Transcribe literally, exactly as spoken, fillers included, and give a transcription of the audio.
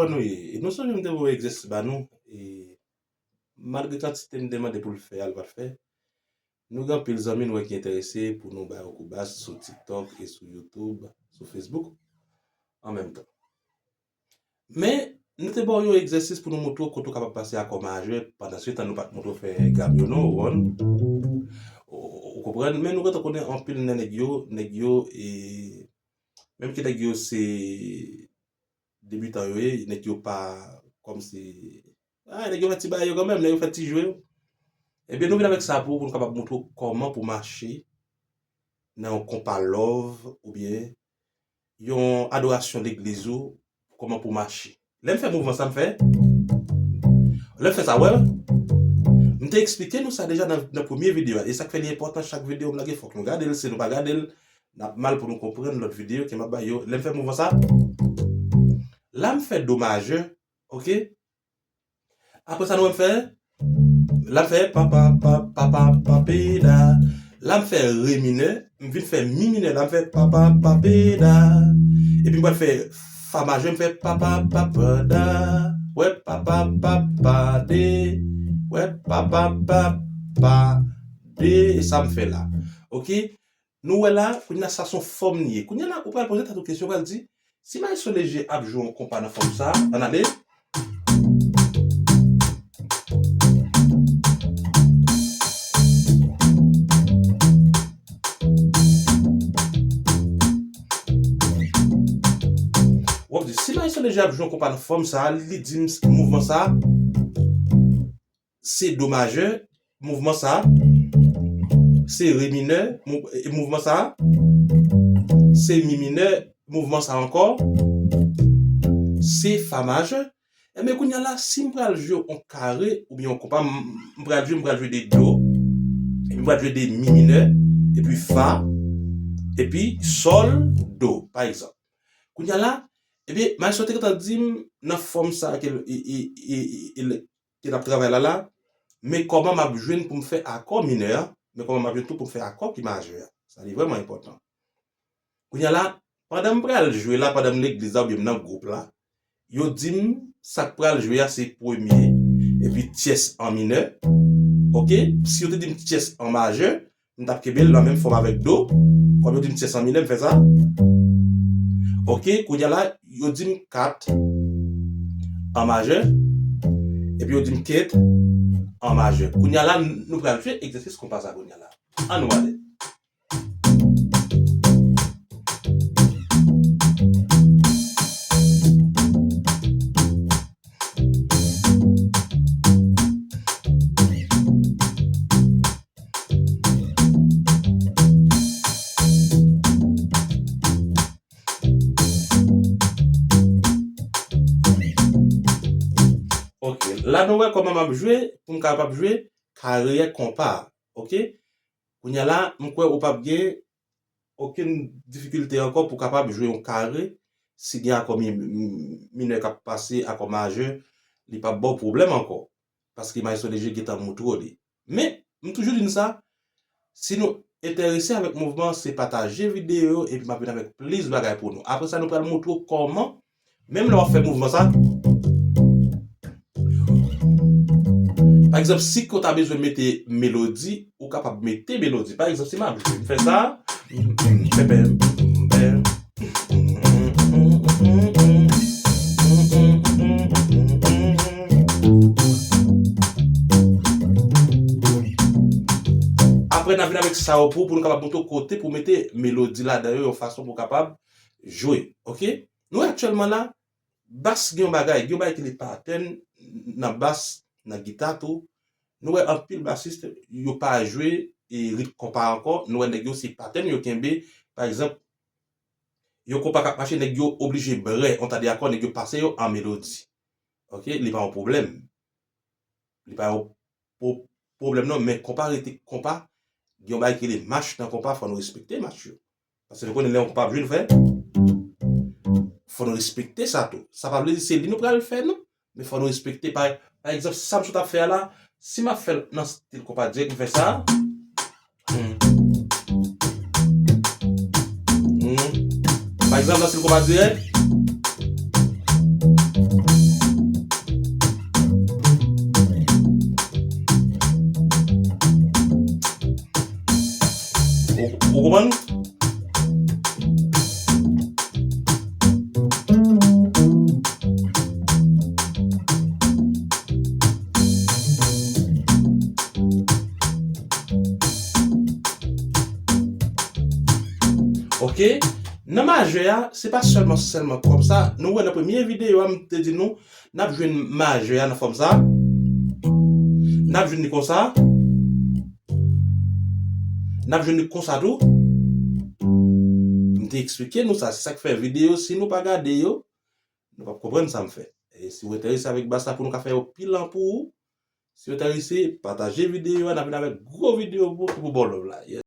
nou ye? E nou sonje m te voye egzèsis ba nou, e malgre kantite m te mande pou l fè a, l pa t fè. Nou gen anpil zanmi nou wè ki enterese pou nou ba yo kou bas sou TikTok e sou YouTube, sou Facebook an menm tan. Men, nou te ba w yon egzèsis pou nou montre w kote w kapab pase akò majè, pandan se tan nou pa t montre w fè gam yo non, ou konprann? Ou, ou konprann? Men nou gentan konnen anpil nan nèg yo, nèg yo, e, menm ke nèg yo se debitan yo ye, nèg yo pa kòmsi, ah, nèg yo fè ti bagay yo kanmenm, nèg yo fè ti jwe yo. Ebyen, nou vin avèk sa pou, pou nou kapab montre w kòman pou mache nan yon konpa love oubyen yon adorasyon legliz ou, kòman pou mache. Lè m fè mouvman sa m fè, lè m fè sa, wè, m te eksplike nou sa deja nan, nan premye videyo a. E sa k fè li enpòtan, chak videyo m lage, fòk nou gade l. Si nou pa gade l, n ap mal pou nou konprann lòt videyo ke m ap bay yo. Lè m fè mouvman sa, la m fè do majè, oke? Apre sa, nou wè m fè, la m fè pa, pa, pa, pa, pa, pa, pe, da. La m fè re minè, m vin fè mi minè, la m fè pa, pa, pa, pe, da. Epi m pral fè fa majè, m fè pa, pa, pa, pa, da. Wè, pa, pa, pa, pa, de. Wè, pa, pa, pa, pa, de. E sa m fè la. Oke? Nou wè la, kounye a sa se yon fòm li ye. Kounye a la, ou pral poze tèt ou kesyon, ou pral di, si Maestro Léger ap jwe yon konpa nan fòm sa, ann ale. W ap di, si Maestro Léger ap jwe yon konpa nan fòm sa, li di m mouvman sa, se do majè, mouvman sa, se re minè, mou-, e mouvman sa, se mi minè, mouvman sa ankò, se fa majè. Ebyen, kounye a la, si m pral jwe yon kare oubyen yon konpa, m, m pral jwe, m pral jwe de do, epi m pral jwe de mi minè, epi fa, epi sòl, do, pa egzanp. Kounye a la, ebyen, Maestro te gentan di m nan fòm sa ke l, e, e, e, e, e, ke n ap travay la la, men kòman m ap jwenn pou m fè akò minè a, men kòman m ap jwenn tou pou m fè akò ki majè a. Sa li vrèman enpòtan. Kounye a la, pandan m pral jwe la, pandan m legliz la oubyen m nan gwoup la, yo di m sa k pral jwe a se premye, epi tyès an minè. Oke? Si yo te di m tyès an majè, m t ap kenbe l nan menm fòm avèk do. Kòm yo di m tyès an minè, m fè sa. Oke, kounye a la, yo di m kat an majè. Epi yo di m kent an majè. Kounye a la, nou pral fè egzèsis konpa sa kounye a la. Ann nou ale. Ok, la nou wè kòman m ap jwe, pou m kapab jwe kare konpa a. Ok? Kounye a la, m kwè ou p ap gen okenn difikilte ankò pou w kapab jwe yon kare. Si gen akò mi-, mi-, minè k ap pase, akò majè, li p ap ba w pwoblèm ankò. Paske Maestro Léger gentan montre w li. Men, m toujou di n sa, si nou enterese avèk mouvman, se pataje videyo yo, epi m ap vin avèk plis bagay pou nou. Apre sa, nou pral montre w kòman, menm lè w ap fè mouvman sa, pa egzanp, si ke w ta bezwen mete melodi, ou kapab mete melodi. Pa egzanp, si m ap jwe, m fè sa, m fè pè, m fè Apre, n a vin avèk sa yo pou, pou nou kapab montre w kote pou mete melodi ladan yo, yon fason pou w kapab jwe. Ok? Nou wè aktyèlman la, bas gen yon bagay, gen yon bagay ki rele pattern nan bas, nan gita tou. Nou wè anpil basis, yo pa jwe e ritm konpa ankò. Nou wè nèg yo se pattern yo kenbe. Pa egzanp, yon konpa k ap mache, nèg yo oblije brè yon ta de akò, nèg yo pase yo an melodi. Ok, li pa yon pwoblèm. Li pa yon pwo-, pwoblèm non, men konpa rete konpa. Gen yon bagay ki rele mach nan konpa, fò nou respekte mach yo. Paske nou konnen lè yon konpa ap jwe, nou fè. Fò nou respekte sa tou. Sa pa vle di se li nou pral fè non. Men fò nou respekte. Pa, pa egzanp, sa m sot ap fè a la, si m ap fè l nan stil konpa dirèk, m fè sa. Hmm. Hmm. Pa egzanp, nan stil konpa dirèk. Ou konprann? Ok. Nan majè a, se pa sèlman, sèlman kòm sa. Nou wè nan premye videyo a, m te di nou, n ap jwenn majè a nan fòm sa. N ap jwenn li konsa. N ap jwenn li konsa tou. M te eksplike nou sa. Se sa k fè videyo, si nou pa gade yo, nou p ap konprann sa m fè. E si w enterese avèk bas la pou nou ka fè yo pi lan pou ou, si w enterese, pataje videyo a, n ap vin avèk gwo videyo pou, pou ba w love la. Yes.